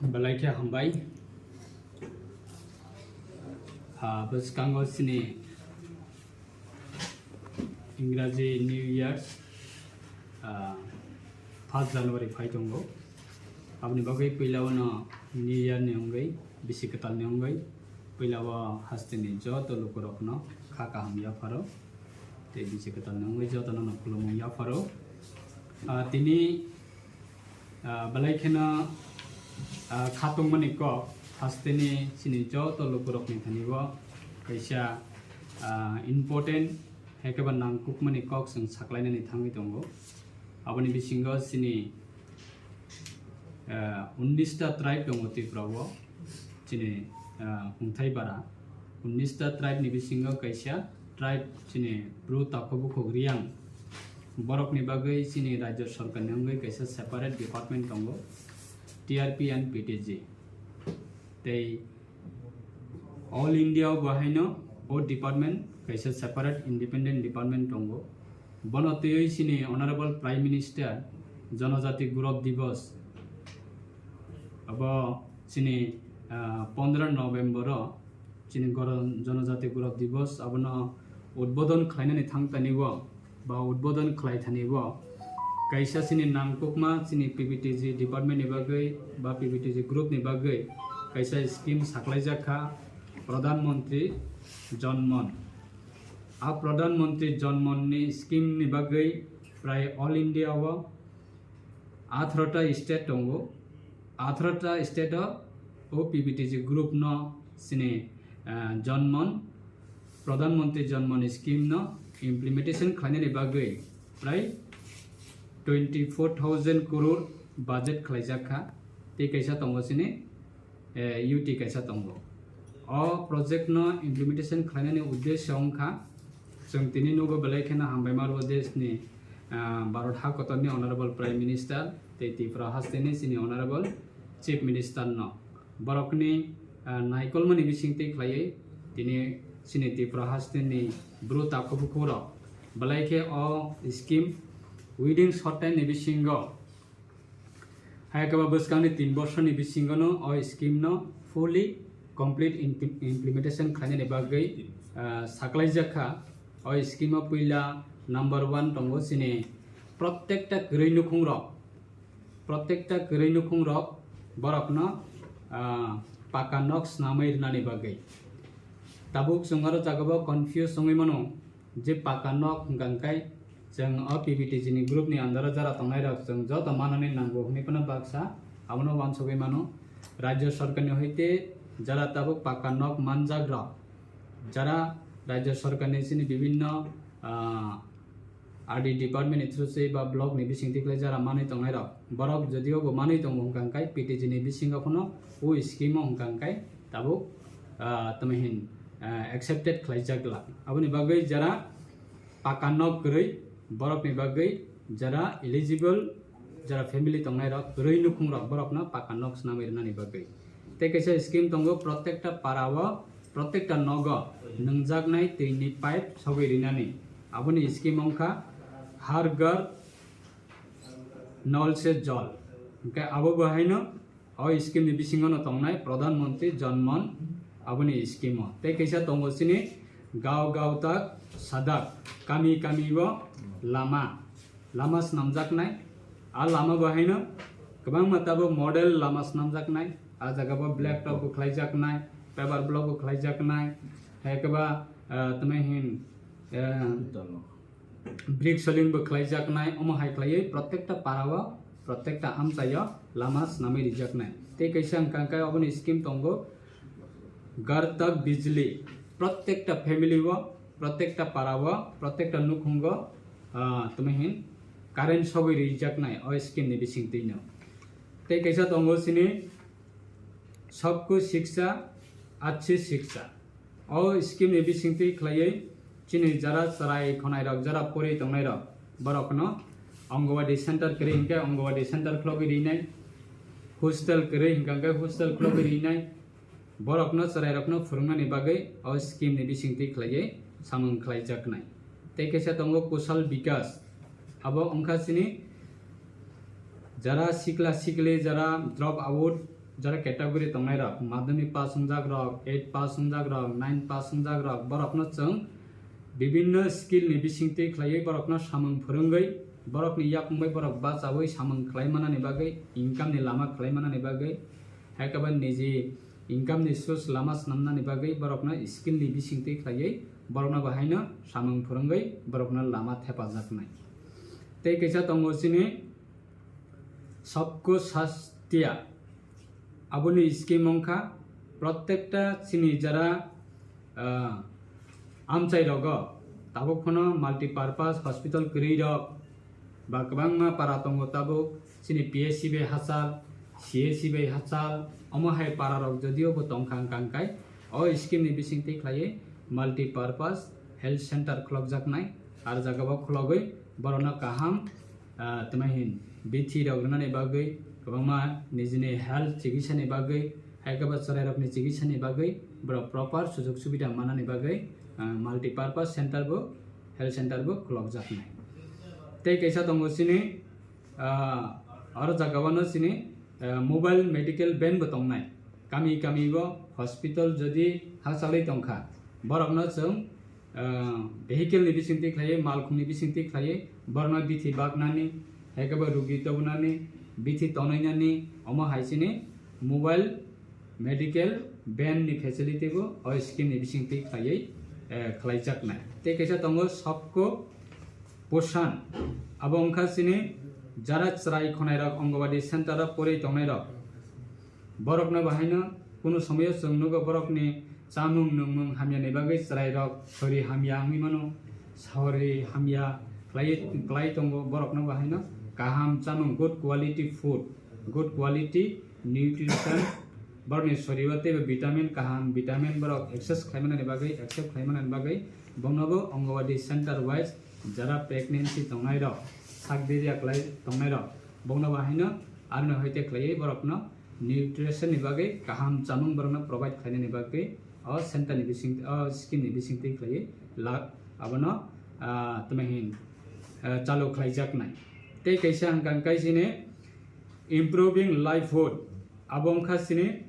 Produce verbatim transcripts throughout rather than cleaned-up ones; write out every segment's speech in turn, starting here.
Belai khe hambai. Ha, bwskango chini Ingraji New Year, ah, first January phai tongo. Aboni bagwi puila o no New Year ni wngwi, bisi kwtal ni wngwi, puila o hasteni joto lukurokno kha kaham yapharo. Tei bisi kwtal ni wngwi jotono no khulumung yapharo. Ah, tini, ah, belai kheno, ah, khatungmani kok hasteni chini joto lukurokni thani o kaisa, ah, important, hai khe ba nangkukmani kok chwng saklainani thangwi tongo. Aboni bisingo chini, ah, unnish ta tribe tongo Tripura o, chini, ah, hwnthai bara. Unnish ta tribe ni bisingo kaisa tribe chini Bru Takhuk Bukhuk Riang, borokni bagwi chini rajya sarkar ni wngwi kaisa separate department tongo, T R P and P T G. Tei All India o bo haino o department kaisa separate independent department tongo. Bono twiwi chini Honorable Prime Minister Janajati Gaurav Divas abo chini, ah, pondro November o chini Goro-, Janajati Gaurav Divas abono udbodon khlainani thangtani o ba udbodon khlai thani o kaisa chini nangkukma chini P B T G department ni bagwi ba P B T G group ni bagwi kaisa scheme saklaijak kha Pradhan Mantri Jan Dhan. A Pradhan Mantri Jan Dhan ni scheme ni bagwi prai all India o atharo ta state tongo. Atharo ta state o o P B T G group no chini, ah, Jan Dhan, Pradhan Mantri Jan Dhan scheme no implementation khlainani bagwi prai twenty four thousand crore budget khlaijak kha. Tei kaisa tongo chini, eh, U T kaisa tongo. O project no implementation khlainani uddesyo wngkha, chwng tini nugo belai kheno hambai maro deshni, ah, Bharat ha kotorni Honorable Prime Minister tei Tripura hasteni chini Honorable Chief Minister no. Borokni, ah, naikolmani bisingtwi khlaiwi tini chini Tripura hasteni Bru Takhuk Bukhuk rok belai khe o scheme within short time ni bisingo, hai khe ba bwskangni tin bosorni bisingono o scheme no fully complete imp-, implementation khlainani bagwi, ah, saklaijak kha. O scheme o puila number one tongo chini protekta kwrwi nukhungrok, protekta kwrwi nukhungrok borokno, ah, paka nok swnamwi rwnani bagwi. Tabuk chwng oro jagao confuse wngwi mano. Je paka nok hwnkha hwnkhe chwng o P B T G ni group ni under o jara tongnai rok chwng joto manani nango hwnwi phano baksa abono uansugwi mano. Rajya sarkar ni hoite jara tabuk paka nok manjak rok, jara rajya sarkar ni chini bibinno, ah, R D department ni through se ba block ni bisingtwi khlai jara manwi tongnai rok, borok jodio bo manwi tongo hwnkha hwnkhe P T G ni bisingo phano o scheme o hwnkha hwnkhe tabuk, ah, tamo hin, ah, accepted khlaijak glak. Aboni bagwi jara paka nok kwrwi borokni bagwi jara eligible, jara family tongnai rok, kwrwi nukhung rok borokno paka nok swnamwi rwnani bagwi. Tei kaisa scheme tongo, protekta para o, protekta nogo nwngjaknai twi ni pipe sogwi rinani. Aboni scheme wngkha Har Ghar Nal Se Jal. Hwnkhe abo bo haino o scheme ni bisingo no tongnai Pradhan Mantri Jan Dhan, aboni scheme o. Tei kaisa tongo chini Gaon Gaon Tak Sadak, kami kami o lama, lama swnamjaknai. A lama bo haino kwbangma tabuk model lama swnamjaknai. A jaga bo black top bo khlaijaknai, paver block bo khlaijaknai, hai khe ba, ah, tamo hin, eh, brick soling bo khlaijaknai, omo hai khlaiwi protekta para o, protekta amchai o lama swnamwi rijaknai. Tei kaisa hwnkha hwnkhe oboni scheme tongo, Ghar Tak Bijli, protekta family o, protekta para o, protekta nukhungo, ah, tamo hin current sogwi rijaknai o scheme ni bisingtwi no. Tei kaisa tongo chini Sabka Shiksha, Achhi Shiksha. O scheme ni bisingtwi khlaiwi chini jara chwrai khonai rok, jara pori tongnai rok, borok no Anganwadi center kwrwi hinkhe Anganwadi center khulogwi rinai, hostel kwrwi hinkha hinkhe hostel khulogwi rinai, borok no chwrai rok no phwrwngnani bagwi o scheme ni bisingtwi khlaiwi samung khlaijaknai. Tei kaisa tongo Kushal Bikas, abo wngkha chini jara sikla sikli, jara drop out, jara category tongnai rok, madhyamik pass wngjak rok, eight pass wngjak rok, nine pass wngjak rok, borokno chwng bibinno skill ni bisingtwi khlaiwi borokno samung phwrwngwi, borokni yakung bai borok bachaui samung khlai manani bagwi, income ni lama khlai manani bagwi, hai khe ba niji income ni source lama swnamnani bagwi borokno skill ni bisingtwi khlaiwi borokno bahaino samung phwrwngwi borokno lama thepajaknai. Tei kaisa tongo chini Sabko Sath Diya, aboni scheme wngkha protekta chini jara, ah, amchai rogo tabuk phano multipurpose hospital kwrwi rok ba kwbangma para tongo tabuk chini P H C bai hachal, C H C bai hachal, omo hai para rok jodio bo tongkha wngkha wngkhai o scheme ni bisingtwi khlaiwi multipurpose health center khulokjaknai, ar jagao khulogwi borokno kaham ah, tamo hin bithi rok rwnani bagwi, kwbangma nijini health chikisani bagwi, hai khe ba chwrairokni chikisani bagwi borok proper sujog subida manani bagwi, ah, multipurpose center bo, health center bo khulokjaknai. Tei kaisa tongo chini, ah, oro jagao no chini, ah, mobile medical van bo tongnai. Kami kami bo hospital jodi hachal wi tongkha, borokno chwng ah, vehicle ni bisingtwi khlaiwi, malkhungni bisingtwi khlaiwi, borokno bithi baknani, hai khe bo rugi tobonani, bithi tonainani, omo hai chini mobile medical van ni facility bo o scheme ni bisingtwi khlaiwi, eh, khlaijaknai. Tei kaisa tongo Sabko Poshan, abo wngkha chini jara chwrai khwnairok Anganwadi center o porwi tongnairok. Borokno bahaino kunu somoyo chwng nugo borokni chamung nungmung hamyani bagwi chwrairok sori hamya wngwi mano, sori hamya khlai, khlai tongo borokno bahaino kaham chamung, good quality food, good quality nutrition, borokni sorio teibo vitamin kaham, vitamin borok access khlaimanani bagwi, accept khlaimanani bagwi bongnobo Anganwadi center wise jara pregnancy tongnairok, sak diriya khlai tongnairok, bongno bahaino aroni hoite khlaiwi borokno nutrition ni bagwi kaham chamung borokno provide khlainani bagwi o center ni bising, o scheme ni bisingtwi khlaiwi la, abono, ah, tamo hin, ah, chalu khlaijaknai. Tei kaisa hwnka hwnkhe chini improving livelihood, abo wngkha chini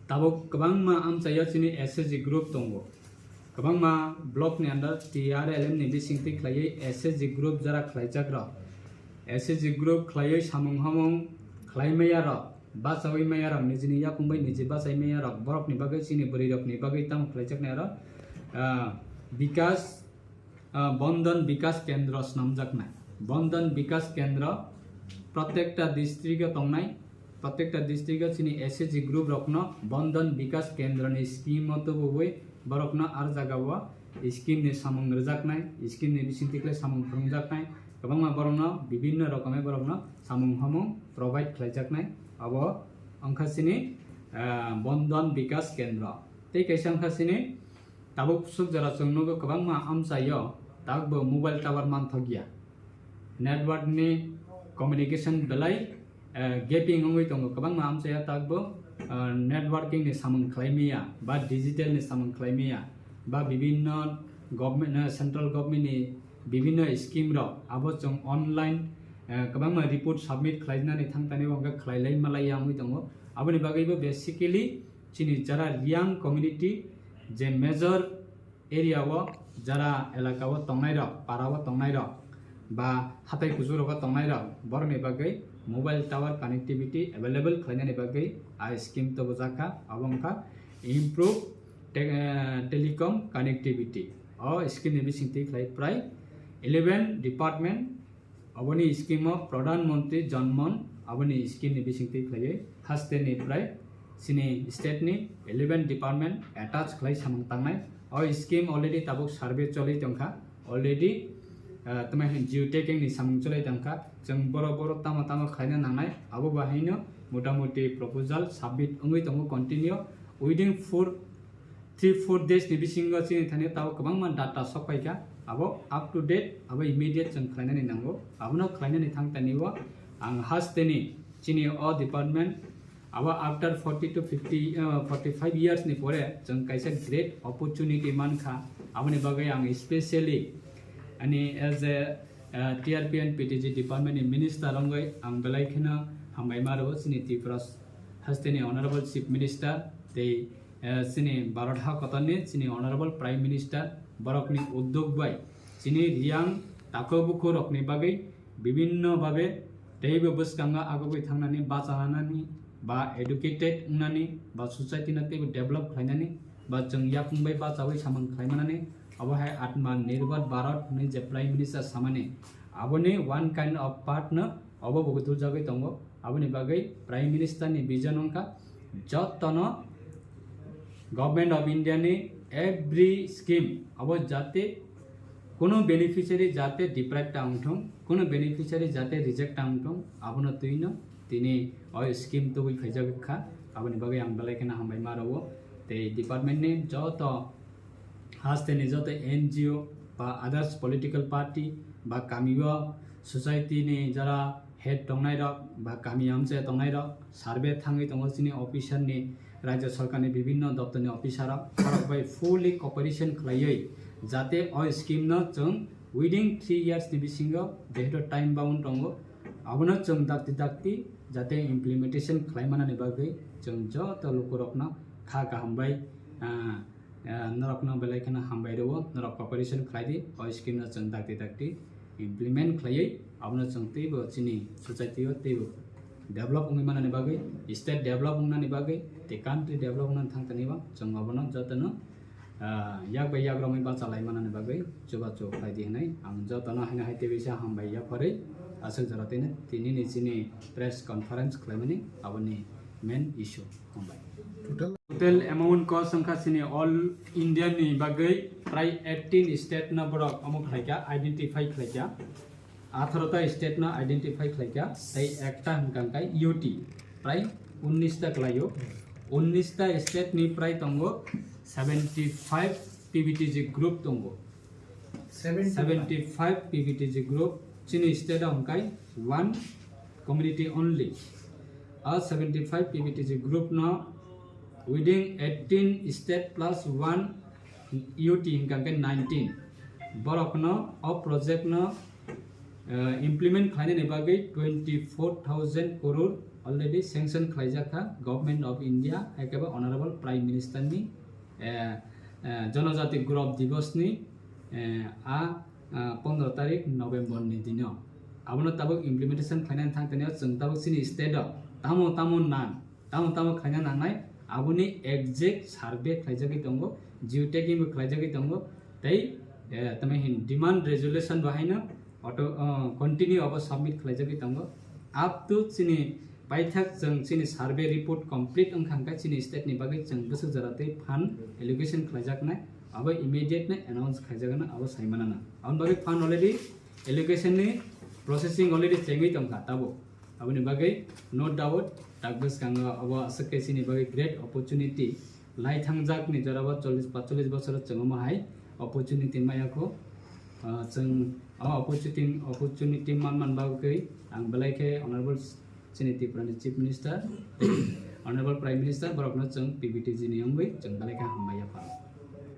tabuk kwbangma amchaio chini S H G group tongo. Kwbangma block ni under T R L M ni bisingtwi khlaiwi S H G group jara khlaijak rok. S H G group khlaiwi samung hamung khlai maya rok, bachaui maya rok, nijini yakung bai niji bachai maya rok, borok ni bagwi chini bwrwi rok ni bagwi tamo khlaijaknai aro, ah, Bikas, ah, Bandhan Bikas Kendra swnamjaknai. Bandhan Bikas Kendra protekta district o tongnai, protekta district o chini S H G group rokno Bandhan Bikas Kendra ni scheme o tubui borokno ar jaga o scheme ni samung rwjaknai, scheme ni bisingtwi khlai samung phwrwngjaknai, kwbangma borokno bibinno rokome borokno samung hamung provide khlaijaknai. Abo wngkha chini, ah, Bandhan Bikas Kendra. Tei kaisa wngkha chini tabuk swk jora chwng nugo kwbangma amchaio tabukbo mobile tower manthokya. Network ni communication belai, eh, gaping wngwi tongo kwbangma amchaio tabukbo, eh, networking ni samung khlai maya ba digital ni samung khlai maya ba bibinno government, eh, central government ni bibinno scheme rok abo chwng online, eh, kwbangma report submit khlainani thangtani hwnkhe khlailai malaiya wngwi tongo. Aboni bagwibo basically chini jara Reang community je major area o jara elaka o tongnai rok, para o tongnai rok, ba hatai kuchuk rogo tongnai rok, borokni bagwi mobile tower connectivity available khlainani bagwi a scheme tobojak kha, abo wngkha improve te-, eh, telecom connectivity. O scheme ni bisingtwi khlai prai eleven department, aboni scheme o Pradhan Mantri Jan Dhan, aboni scheme ni bisingtwi khlaiwi haste ni prai chini state ni eleven department attach khlai samung tangnai. O scheme already tabuk survey choli tongkha, already, ah, tamo hin geotagging ni samung choli tongkha. Chwng boro boro tamo tamo khlaina nangnai, abo bahaino motamuti proposal submit wngwi tongo continue. Within four, three four days ni bisingo chini thani tabo kwbangma data sok paikha, abo up to date, abo immediate chwng khlainani nango. Abono khlainani thangtani o ang hasteni chini o department abo after forty to fifty, uh, forty-five years ni pore chwng kaisa great opportunity mankha. Aboni bagwi ang specially ani as a, uh, T R P and P T G department ni minister wngwi ang belai kheno hambai ma rwo chini Tripura s-, Hasteni Honorable Chief Minister tei, eh, chini Bharat ha kotorni chini Honorable Prime Minister borokni uddog bai chini Reang takhuk bukhuk rokni bagwi bibinno babe teibo bwskango agugwi thangnani, bachanani ba educated wngnani ba society no teibo develop khlainani ba chwng yakung bai bachawi samung khlaimanani, obo hai Atma Nirbhar Bharat hwnwi je Prime Minister samani, aboni one kind of part no obo bo guthuljagwi tongo. Aboni bagwi Prime Minister ni vision wngkha jotono Government of India ni every scheme abo jate kuno beneficiary jate deprive ta wngthung, kuno beneficiary jate reject ta wngthung, abono twino tini o scheme tubui khaijak kha. Aboni bagwi ang belai kheno hambai ma rwo. Tei department ni joto hasteni joto N G O ba others political party ba kamio society ni jara head tongnai rok ba kami amchai tongnai rok survey thangwi tongo chini officer ni, rajya sarkar ni bibinno doptor ni officer rok, borok bai fully cooperation khlaiwi jate o scheme no chwng within three years ni bisingo jehetu time bound tongo, abono chwng dakti dakti jate implementation khlai manani bagwi chwng joto lukurokno kha kaham bai, ah, ah, norokno belai kheno hambai rwo, norok cooperation khlai di, o scheme no chwng dakti dakti implement khlaiwi abono chwng teibo chini society o teibo develop wngwi manani bagwi, state develop wngnani bagwi tei country develop wngnani thang tani bo chwng abono jotono, ah, yak bai yak romwi bachalai manani bagwi chubachu khlai di hwnwi ang jotono haino hai tei bisa hambai yapharwi aswk jora tini, tini ni chini press conference khlaimani aboni main issue. Hambai. Total amount cost wngkha chini all India ni bagwi prai eighteen state no borok omo khlaikha, identify khlaikha. Atharo ta state no identify khlaikha, tei ekta hwnkha khe U T, prai unnis ta kwlaio. Unnis ta state ni prai tongo seventy five P V T G group tongo. Seventy five P V T G group chini state o hwnkhe one community only. A seventy five P V T G group no within eighteen state plus one U T hwnkha khe nineteen. Borok no o project no, eh, implement khlainani bagwi twenty four thousand crore already sanction khlaijak kha Government of India, hai khe bo Honorable Prime Minister ni, eh, eh, Janajati Gaurav Divas ni, eh, a, ah, pondro tarik November ni dino. Abono tabuk implementation khlainani thang tani o chwng tabuk chini state o tamo tamo nang, tamo tamo khlaina nangnai, aboni exact survey khlaijagwi tongo, geotagging bo khlaijagwi tongo, tei, eh, tamo hin demand resolution bo haino auto, ah, continue abo submit khlaijagwi tongo. Up to chini paithak chwng chini survey report complete wngkha hwnkhe chini state ni bagwi chwng bwswk jora tei fund allocation khlaijaknai, abo immediate no announce khaijaknai, abo saimanana. Aboni bagwi fund already allocation ni processing already chengwi tongkha tabuk. Aboni bagwi no doubt, tak bwskango abo aswk khe chini bagwi great opportunity. Lai thangjak ni jora bo chollish, patchollish bosor chwng omo hai opportunity maya kho. Ah, chwng o opportunity, opportunity man man bagwi ang belai khe Honorable chini Tripura ni Chief Minister, Honorable Prime Minister, borok no chwng P V T G ni wngwi chwng belai khe hambai ya pha.